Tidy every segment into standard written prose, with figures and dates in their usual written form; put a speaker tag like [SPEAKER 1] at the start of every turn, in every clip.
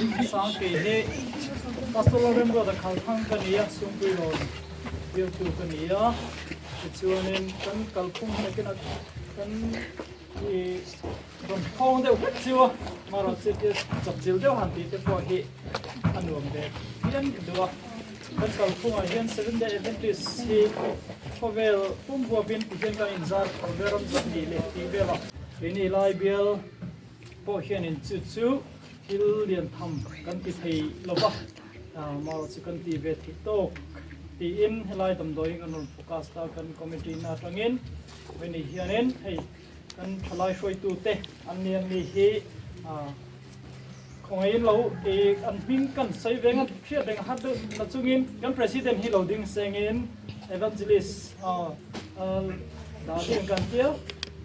[SPEAKER 1] Sang kei hi Pastor Lalremruata Khalthang ka ni a, Sungpuilawn bialtu ka ni a, tichuanin kan kalphung hi nakinah kan i rawn thawng deuh hlek chiu a, amaherawhchu chutia chawpchilh deuh han tih te pawh hi a nuam ve phian ka duh a, kan kalphungah hian Seventh Day Adventist hi khawvel pum huapin tihian kan inzar khawvel ram zahnih leh tih velah keini lai bial pawh hianin chu chu thil lian tham kan ti thei lo va, amaherawhchu chu kan ti ve theih tawk tiin helai damdawiin kan rawn focus ta kan committee na atangin veni hianin hei kan thalai hruaitute an ni an ni hi khawngaihin lo an hming kan sawi veng a hriat reng a har deuh na chungin kan president hi lo ding sengin evangelist Darding kan tia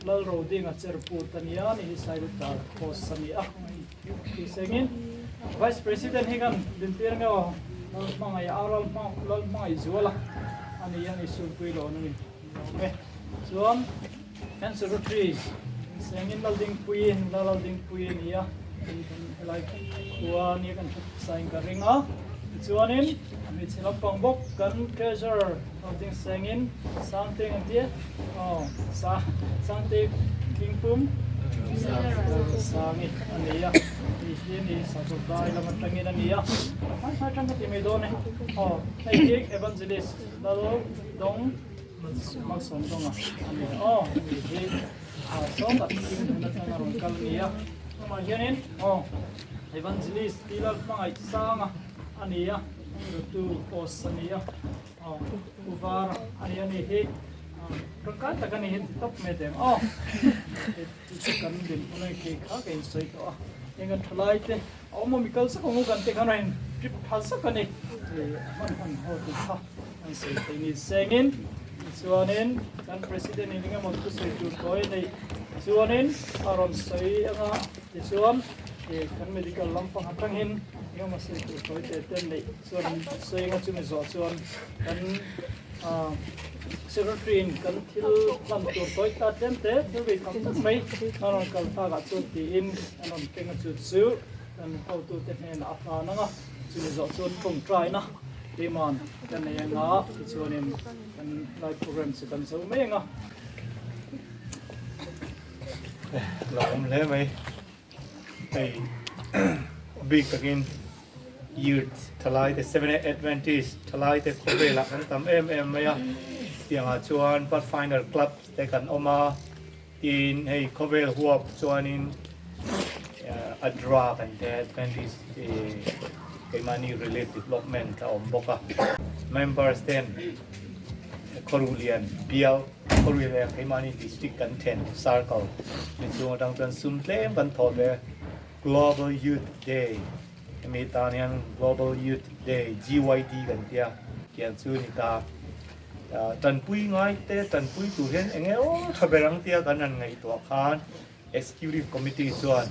[SPEAKER 1] Lalrodinga cherput a nia ni hi Sailuttar post a ni a tih sengin Vice President hi kan dintir nge aw Lalhmangaih a Lalhmangaih zuala a ni a ni Sulpui lawn a ni awm e chuan kan Secretary sengin Laldingpui Lalaldingpui a ni a helai khua nia kan hre sain ka ring a tichuanin hmeichhe lampang bawk kan Treasurer Housing sengin Sangte an tia aw sa Sangte Kingpum Sangi a ni a hei hi a ni Sakawr dai lam atangin a ni a hmai hmai atang ka ti mai dawn e aw hei hi Evangelist Lal Dawng Malsawm Dawnga a ni aw hei hi a sawtah King atanga rawn kal a ni a amah hianin aw Evangelist Pi Lalhmangaih Sanga a ni a rutu post a ni a aw u var a ni a ni hi tangkai tak a ni hi ti tawp mai teng aw chu kan din hun a khi kha ka insawi tawh a heng kan thalai te a awm awm i kal sak ang u kan te khan a in trip phal sak a ni hman hman ho te kha an sawi thei ni sengin tichuanin kan president in engemaw thusawi tur tawi a neih chuanin a rawn sawi anga tichuan kan medical lampang atangin engemaw sawi tur tawi te te neih chuan sawi anga chumi zawh chuan kan secretary in kan thil hlan tur tawi ta tlem te thil rei tam tak mai a rawn kal takah chuan tiin an rawn keng a chu chu kan hotute hnenah a hlan anga chumi zawh chuan tawngtaina Keiman ka nei anga tichuanin kan lai program chu kan zo mai anga.
[SPEAKER 2] Lo awm hle mai. Hei bik takin youth thalai te Seventh Adventist thalai te khawvelah kan tam em em mai a. Tiangah chuan Pathfinder Club te kan awm a. Tin hei khawvel huap chuanin ADRA kan te Adventist keimahni Relief Development a awm bawk a. Members ten Khawruhlian bial Khawruhlian keimahni district kan then circle ni chung atang chuan sum tlem kan thawh ve Global Youth Day hemi tan hian Global Youth Day GYD kan tia tiang chu ni ta. Tanpui ngai te tanpui tur hian eng emaw tha ber ang tia kan han ngaihtuah khan Executive Committee chuan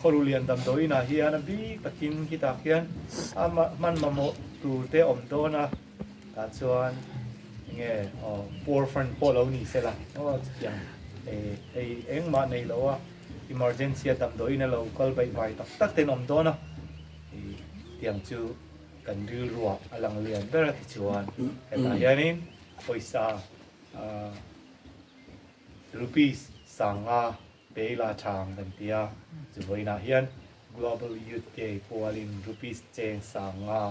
[SPEAKER 2] Khawruhlian damdawi inah hian a bik takin khitah khian a hman mamawh tur te a awm dawn a, tah chuan eng nge aw poor fund pawh lo ni sela aw chutiang hei engmah nei lo a emergency a damdawi in a lo kal baih vai tak tak ten awm dawn a tiang chu. Kan rilruah a lang lian ber a tichuan hetah hianin pawisa rupees sanga peila thang kan ti a, chu vawiinah hian Global Youth Day pualin rupees cheng sanga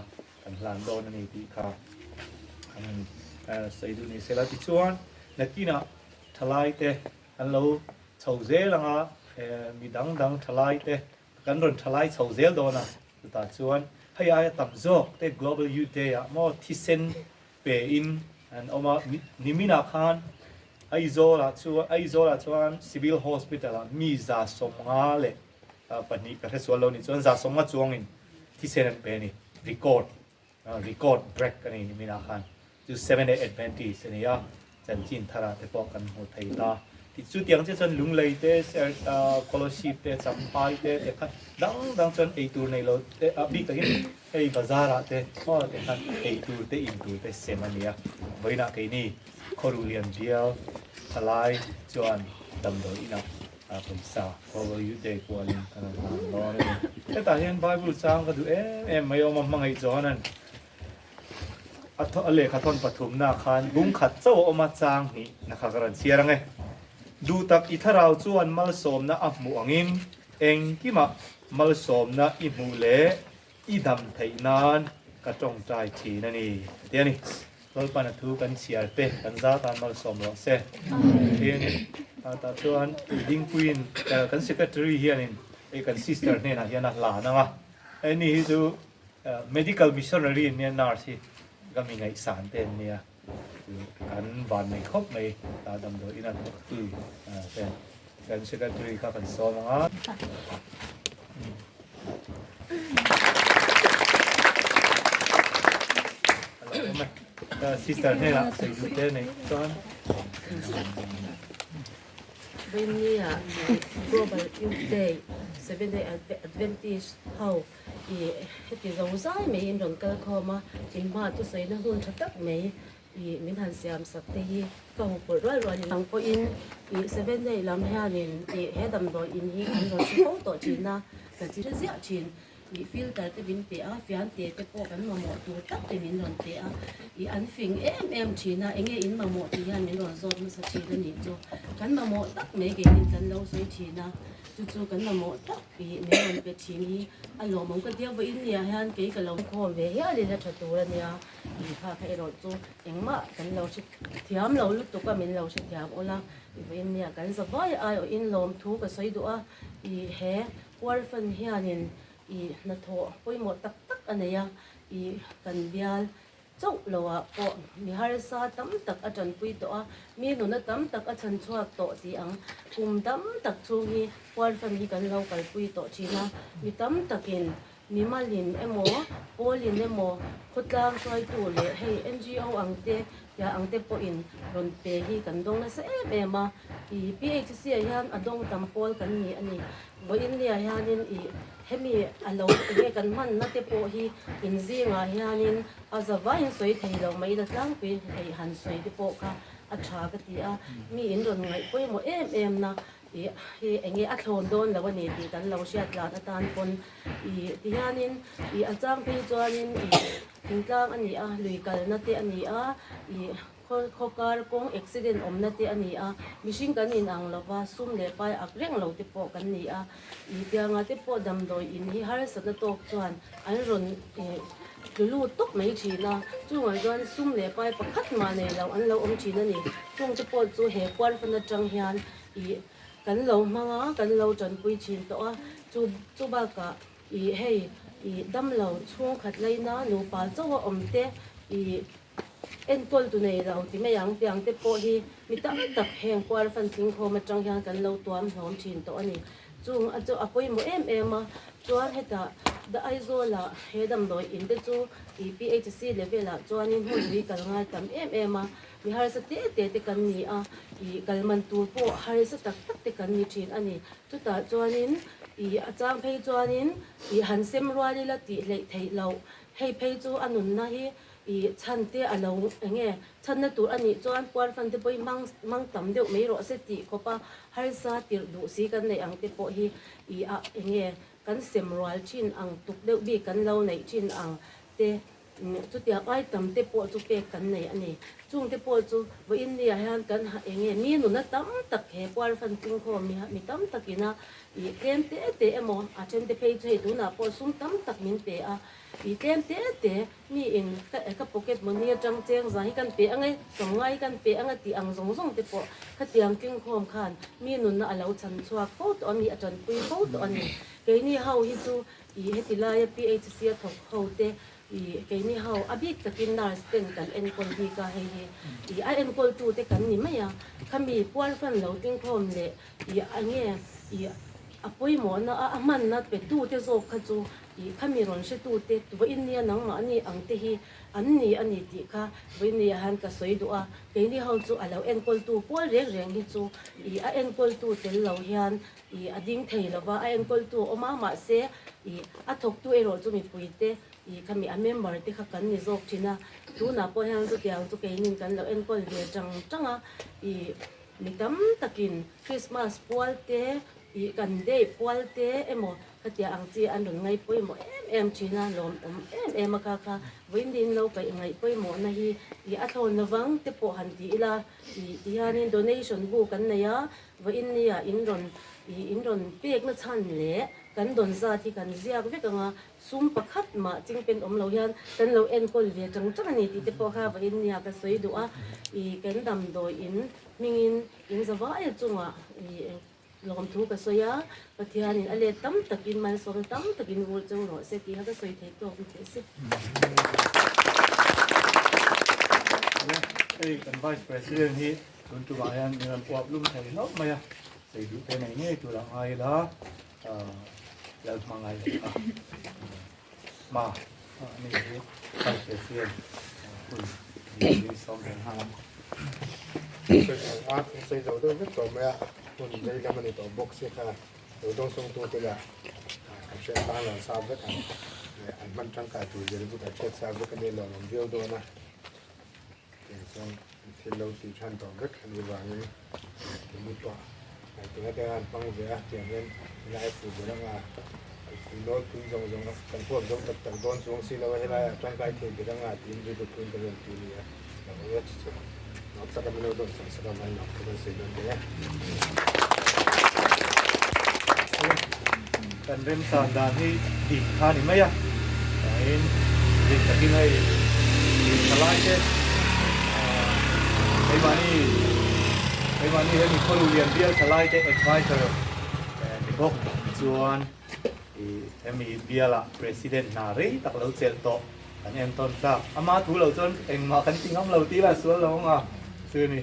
[SPEAKER 2] kan hlan dawn a ni tih kha an sawi duh ni sela. Tichuan nakinah thalaite an lo chho zel anga mi dang dang thalaite kan rawn thalai chho zel dawn a. Chutah chuan hei aia tam zawk te Global Youth Day ah maw thisen pe in an awm a, nimin ah khan Aizawl ah chuan Aizawl ah chuan Civil Hospital ah mi 152 ka hre sual lo nih chuan 150 chuang in thisen an pe a ni, record record break a ni nimin ah khan. Chu Seventh Day Adventist a ni a, chanchin tharah te pawh kan hmu thei ta. Chutiang chiah chuan Lunglei te, Scholarship te, Champhai te, te khan dang dang chuan eitur nei lo te, a bik takin hei bazar ah te aw te khan eitur te in tur te sem a ni a. Vawiinah keini Khawruhlian bial thalai chuan damdawi inah. Pawisa Global Youth Day pualin kan rawn hlan dawn a ni. Hetah hian Bible chang ka duh em em mai awm a, hmangaih Johanan a a lehkha thawn pathumna khan bung khat chauh a awm a, chang hnih na kha ka rawn chhiar ang e. Duh tak i thlarau chuan malsawmna a hmuh angin engkimah malsawmna i hmuh leh I dam theih nan ka tawngtai thin a ni, a ti a ni. Lalpan a thu kan chhiar te kan za tan malsawm rawh se. Tin, tah chuan Dingpuiin kan secretary hianin hei kan sister hnenah hian a hlan ang a. Hei ni hi chu medical missionary nia nurse hi ka mi ngaihsan te an nia. Kan van nei khawp mai tah damdawi ina thawktu ten kan secretary kha kan sawm ang a. Sister hnenah sawi duh te nei chuan.
[SPEAKER 3] Vawinia Global Youth Day Seventh Day Adventist ho I heti zo zai mai in rawn kal khawm a, in hma thusawi na hun tha tak mai i min han siam sak te hi ka hu pawlh rual rual in ang pawhin i seven day lam hianin i he damdawi in hi an rawn hre fo tawh thin a, ka chi hre ziah thin i filter te min pe a, fian te te pawh kan mamawh tur tak te min rawn pe a, i an fing em em thin a, enge in mamawh tih hian min rawn zawt nasa thin a nih chu, kan mamawh tak mai keinin kan lo sawi thin a, chu chu kan mamawh tak. Ih min rawn pe thin hi a lawmawm ka tia vawiin nia hian kei ka lo khawm ve hial in a tha tur a nia tih kha kha erawh chu engmah kan lo hre thiam lo lutuk a min lo hre thiam ula vawiin nia kan za vai ai awh in lawm thu ka sawi duh a ih he kuarfan hianin ih hnathawh pawimawh tak tak a nei a ih kan bial Chauh loah pawh mi harsa tam tak a tanpui tawh a, mi nuna tam tak a chhan chhuak tawh tih ang. Kum tam tak chhung hi Puarfan hi kan lo kalpui tawh thin a, mi tam takin mi malin emaw, pawlin emaw, khawtlang hruaitu leh hei NGO ang te, tia ang te pawhin rawn pe hi kan dawng nasa em em a. I PHC ah hian a dawng tam pawl kan ni a ni. Vawiinnia hianin i hemi a lo enge kan hmanna te pawh hi in zingah hianin a zavaiin sawi thei lo mai ila tlangpui hei han sawi te pawh kha a tha ka ti a, mi in rawn ngaih pawimawh em em na i hi enge a thlawn dawn lo a ni tih kan lo hriat tlan atan pawn i ti hianin i a chang phei chuanin i thingtlang a ni a, lui kalna te a ni a i. Khaw kar kawng accident awmna te a ni a, mihring kan inang lova, sum leh pai ak reng lo te pawh kan ni a. Ih pianga te pawh damdawi in hi harsatna tawk chuan an rawn tlu lut tawp mai thin a, chungah chuan sum leh pai pakhat mah nei lo an lo awm thin a ni. Chung te pawh chu he kuarfan atang hian ih kan lo hmang a, kan lo tanpui thin tawh a, chu chu bakah ih hei ih damlo chhungkhat laina nupa chauha awm te ih Enkawl tu nei lo ti mai ang tiang te pawh hi mi tam tak heng kual fan tling khawm atang hian kan lo tuam hlawm thin tawh a ni. Chung a chu a pawimawh em em a, chuan hetah The Aizawl ah he damdawi in te chu ih PHC level ah chuanin hmun lui kal ngai tam em em a, mi harsa te te te kan ni a, ih kal man tur pawh harsa tak tak te kan ni thin a ni. Chutah chuanin ih a chang phei chuanin ih han sem rual ila tih hleih theih loh hei phei chu a nunna hi I chhan te a lo eng nge chhanna tur a nih chuan puarfan te pawh hi hmang hmang tam deuh mai rawh se tih khawp a harsa tirh duh si kan neih ang te pawh hi i a eng nge kan sem rual thin ang tuk deuh bik kan lo neih thin ang te chutiang ai tam te pawh chu pek kan nei a ni. Chung te pawh chu vawiin nia hian kan eng nge mi nuna tam tak he puarfan tlingkhawm mi mi tam takin a i tlem te te emaw a then te phei chu hei tunah pawh sum tam tak min pe a i tlem te te Mi in ka ka pocket money atang cheng za hi kan pe ang e, tlawmngai hi kan pe ang a tih ang zawng zawng te pawh khatiang tlingkhawm khan mi nunna a lo chhan chhuak fo tawh a mi a tanpui fo tawh a ni. Keini ho hi chu ih heti laia PHC a thawk ho te ih keini ho a bik takin nurse ten kan enkawl bik a hei hi ih a enkawl tu te kan ni mai a, khami pualfan lo tlingkhawm leh ih a nge ih a pawimawhna a a hmanna pe tu te zawk kha chu Ih kha mi rawn hretute vawiin nia nangmahni ang te hi an ni a ni tih kha vawiin nia hian ka sawi duh a, keini ho chu a lo enkawltu pawl reng reng hi chu ih a enkawltu tel lo hian ih a ding thei lo va, a enkawltu a awm a mahse ih a thawktu erawh chu mipuite ih kha mi a member te kha kan ni zawk thin a, tunah pawh hian chutiang chu keinin kan lo enkawl ve tang tang a ih. Mi tam takin Christmas pual te ih kan day pual te emaw khatia ang chi an rawn ngaih pawimawh em em thin a, lawmawm em em a kha kha vawiin niin lo kaih ngaih pawimawhna hi ih a thlawn lovang te pawh han ti ila ih ti hianin donation bu kan nei a, vawiin nia in rawn ih in rawn pekna chhan leh kan dawn zat hi kan ziak vek ang a, Sum pakhat mah chingpen awm lo hian kan lo enkawl ve tang tang a ni tih te pawh kha vawiin nia ka sawi duh a, ih kan damdawi in hmingin in zavai chungah ih lawmthu ka sawi a, Pathianin a let tam takin malsawmna tam takin vul cheu rawh se tih kha ka sawi thei tawk ni thei se.
[SPEAKER 2] Hei kan Vice President hi tun tumah hian min rawn uap lum thei hlauh mai a, sawi duh te nei ngei tur a ngai ila. Lal hmangai leh a hma ani hi Vice President hun ni sawm reng nghal ang.
[SPEAKER 4] A sawi zo deuh vek tawh mai a, hun rei lam a ni tawh bawk si kha lo dawngsawngtu te lah an hriat tlang lo sa vek ang an hman tangkai tur zir chu kan hriat sa vek a ni lawmawm viau dawn a, tiang chuan thil lo tih than tawh vek a nih vangin timi pawh ngaihtuahna te an hmang ve a tiang hian helai a fuh ber anga nawl pui zawng zawng kan huap zo tak tak dawn chuang si lo a helai ah tangkai thei ber anga tiin rilru puiin kan rawn ti a ni a lo awm a chu chu nuam taka min lo dawn sak sak a mai nuam ka rawn sawi dawn hle a.
[SPEAKER 2] Kan remchan dan hi dik kha a ni mai a, chuanin dik takin hei thalai te keimahni keimahni hemi khawlu lian bial thalai te advisor ni bawk chuan ih hemi bialah president hna rei tak lo chelh tawh kan entawn tlak ama thu lo chuan engmah kan ti ngam lo tih lah sual lo ang a chu ni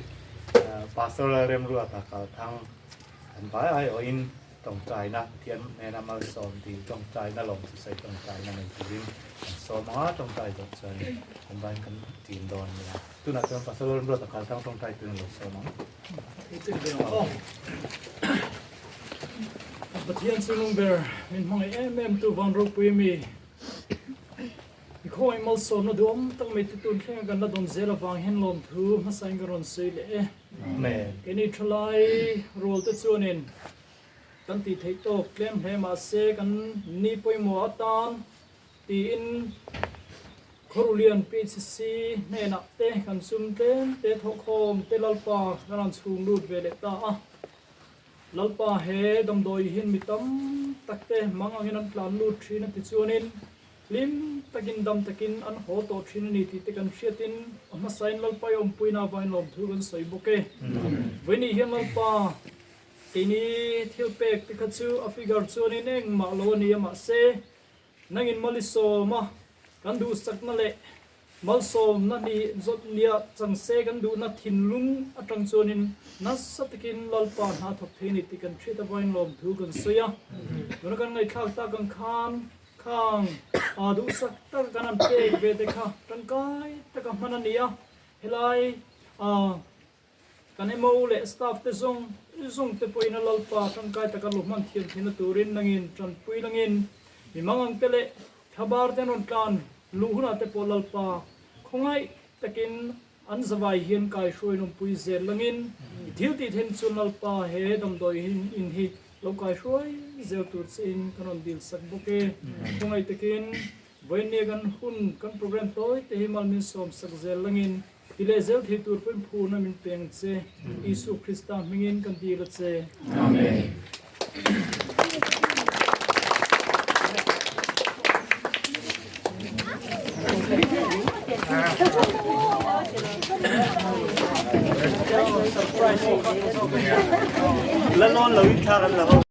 [SPEAKER 2] pastor Lalremruata Kalthang an vai aiawhin Tawngtaina, Pathian hnena malsawm dil tawngtaina lawm chu sawi tawngtaina nei turin kan sawm ang a, tawngtai zawh chuan kan vain kan tim dawn a nia. Tunah chuan Pastor Lalremruata kal tang tawngtai turin lo sawm ang.
[SPEAKER 1] Pathian chungnung ber min hmangaih em em tu van ropui a mi. I khawngaih malsawmna duhawm tak mai te tun thlenga kan la dawn zel avang hian lawmthu hmasain ka rawn sawi leh e. Keini thalai rual te chuanin kan tih theih tawk tlem hle mahse kan ni pawimawh atan tiin Khawrulian PHC hnenah te kan sum tlem te thawhkhawm te Lalpa kan rawn chhung lut ve leh ta a. Lalpa he damdawi hian mi tam tak te mang angin an tlan lut thin a ti chuanin Hlim takin dam takin an haw tawh thin a ni tih te kan hriatin a hmasain Lalpa i awmpuina avangin lawmthu kan sawi bawk e. Vawiin hian Lalpa keini thil pek te kha chu a figure chuanin engmah lo a ni a mahse nangin mal i sawm a kan duhsakna leh Malsawmna ni zawt nia chang se kan duhna thinlung atang chuanin nasa takin Lalpa hna thawk thei ni tih kan hriat avangin lawmthu kan sawi a. Tuna kan ngaihthlak tak ang khan khang aa duhsak taka kan han pek ve te kha tangkai taka hman a ni a. Helai aa kan MO leh staff te zawng zawng te pawhin a Lalpa tangkai taka lu hman thiam theihna turin nangin tanpui langin mi mangang te leh Thlabar te an rawn tlan luh hunah te pawh Lalpa khawngaih takin an zavai hian kaihruai nawmpui zel langin i thil tih then chu Lalpa he damdawi in hi lo kaihruai zel tur che in kan rawn dil sak bawk e. Khawngaih takin vawiinnia kan hun kan program tawi te hi mal min sawm sak zel langin ti leh zel thei tur pawhin phurna min peng che Isu Krista hmingin kan dil a che. Amen.
[SPEAKER 2] La lawn lo in thla kan la ho.